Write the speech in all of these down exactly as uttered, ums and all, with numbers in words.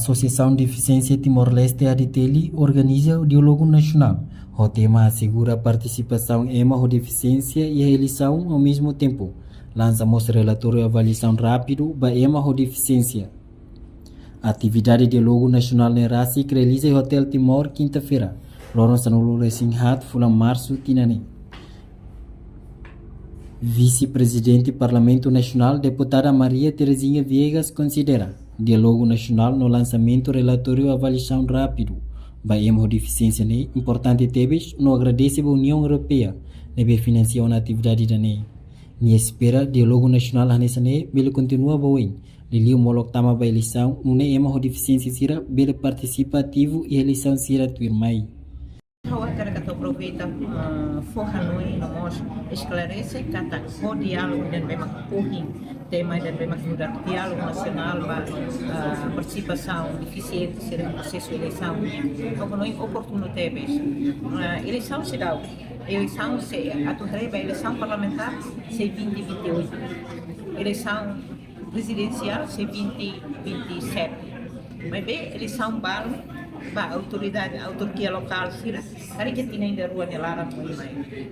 Asosiasaun Defisiénsia Timor-Leste, A D T L, organiza diálogu nasionál ho tema asegura partisipasaun ema ho defisiénsia iha eleisaun, ao mesmo tempo lansa mós relatóriu avaliasaun rápidu ba ema ho defisiénsia. Atividade diálogu nasionál ne'e rasik realiza iha Hotel Timor, kinta-feira, loron sanulu-resin-haat fulan Marsu tinan ne'e. Vise-Prezidente Parlamentu Nasionál, Deputada Maria Terezinha Viegas, konsidera diálogu nasionál no lansamentu relatóriu avaliasaun rápidu ba ema ho defisiénsia ne'e importante tebes no agradese ba Uniaun Europeia ne'ebé finansia ona atividade ida-ne'e. Nia espera diálogu nasionál hanesan ne'e bele kontinua ba oin, liuliu molok tama ba eleisaun, nune'e ema ho defisiénsia sira bele partisipa ativu iha eleisaun sira tuirmai. Ha'u hakarak atu aproveita, ah, fó hanoin no mós esklarese katak ho diálogu ida ne'ebé mak ohin, tema ida ne'ebé mak nu'udar diálogu nasionál ba, ah, partisipasaun defisiente sira iha prosesu eleisaun. Ha'u hanoin oportunu tebes. Ah, eleisaun seidauk, eleisaun sei atu haree ba eleisaun parlamentár sei vinte vinte e oito. Eleisaun prezidensiál sei vinte vinte e sete. Maibé eleisaun balu ba autoridade, autarkia lokál sira, karik tinan ida rua nia laran ohin mai.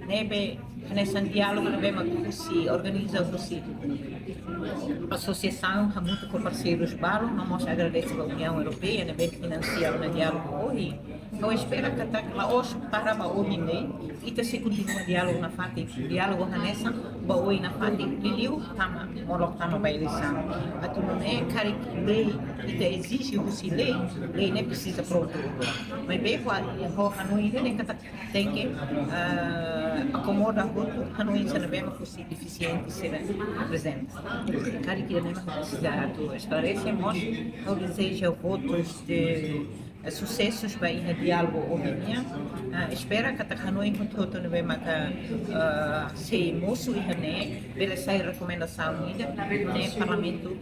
Ne'ebé hanesan diálogu ne'ebé mak husi, organiza husi asosiasaun hamutuk ho parseirus balu, no mós agradese ba Uniaun Europeia ne'ebé finansia ona diálogu ohin. Ha'u espera katak la'ós para ba ohin de'it, ita sei kontinua diálogu nafatin, diálogu hanesan ba oin nafatin, liuliu tama, molok tama ba eleisaun. Atu nune'e karik lei, ita ezije husi lei, lei ne'e presiza prontu. Maibé ho, ho hanoin ida-ne'e katak tenke, ah, akomoda hotu hanoin sira ne'ebé mak husi defisiente sira aprezenta. Karik ida-ne'e mak presiza atu esklarese, mós ha'u dezeja votus de, eh, susesus ba iha diálogu ohin nian. Ah, espera katak hanoin hotu-hotu ne'ebé maka, ah, sei mosu iha ne'e, bele sai rekomendasaun ida, ne'e Parlamentu,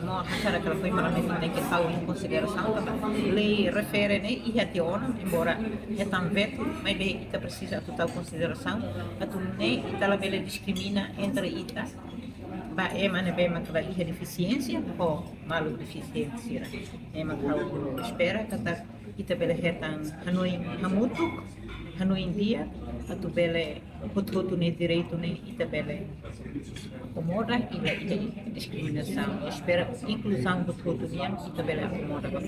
no hakarak ka lakohi, Parlamentu tenke tau iha konsiderasaun, tanba lei refere ne'e iha tiha ona, embora hetan vetu, maibé ita presiza atu tau konsiderasaun, atu nune'e ita labele diskrimina entre ita ba ema ne'ebé maka iha defisiénsia ho maluk defisiente sira. Ne'e mak ha'u espera katak ita bele hetan hanoin hamutuk, hanoin di'ak, atu bele hotu-hotu nia direitu ne'e ita bele akomoda, ita, ita diskriminasaun. Espera inkluzaun hotu-hotu nian ita bele akomoda ba.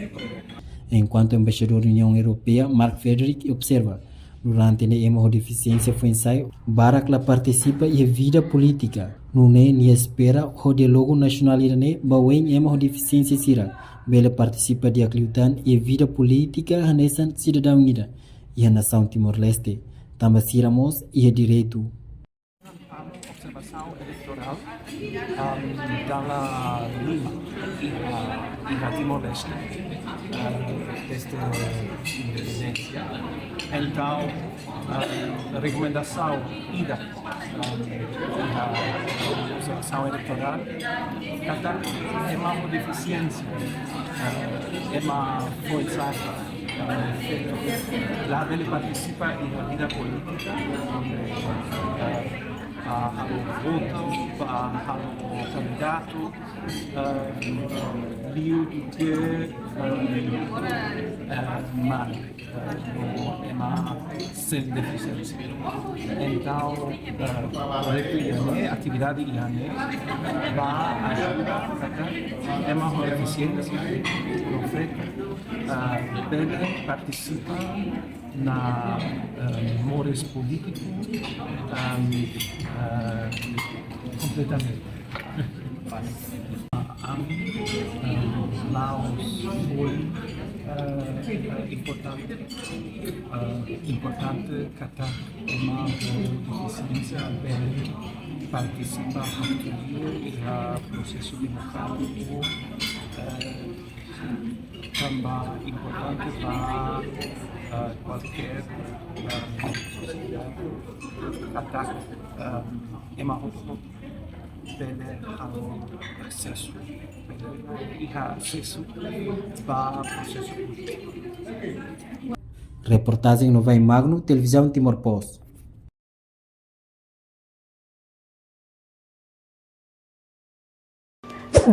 Enkuantu Embaixadór Uniaun Europeia, Mark Frederick, observa, durante ne'e ema ho defisiénsia foin-sa'e barak la partisipa iha vida polítika. Nune'e nia espera ho diálogu nasionál ida-ne'e ba oin ema ho defisiénsia sira bele partisipa di'ak liután iha vida polítika hanesan sidadaun ida iha nasaun Timor-Leste, tanba sira mós iha direitu. Observasaun eleitorál, am, dala lima iha, iha Timor-Leste, am, dezde independénsia. Entaun, am, rekomendasaun ida, am, iha observasaun eleitorál, katak ema ho defisiénsia, am, ema foin-sa'e, am, feto, labele partisipa iha vida polítika, am, ah, halo votu, ah, halo kandidatu, ah, liu duké, ah, ah, mane, ah, no ema sein defisiénsia. Entaun, ah, projetu ida-ne'e, atividade ida-ne'e, bá ajuda katak ema ho defisiénsia, no feto, ah, bele partisipa na, eh, moris polítiku, am, eh, kompletamente. Ami, eh, la'ós foin, eh, importante, eh, importante katak ema ho defisiénsia bele partisipa ativu iha prosesu demokrátiku, eh, tanba importante ba, eh, kualkér, eh, sosiedade katak, eh, ema hotu bele halo asesu, bele iha asesu ba prosesu polítiku. Reportajen Novai Magno, Televizaun Timor Post.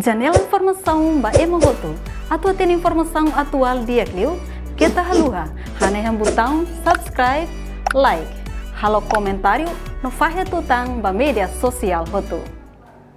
Janela informasaun ba ema hotu. Atu hatene informasaun atuál di'ak liu, keta haluha hanehan butaun subscribe, like, halo komentáriu no fahe tutan ba média sosiál hotu.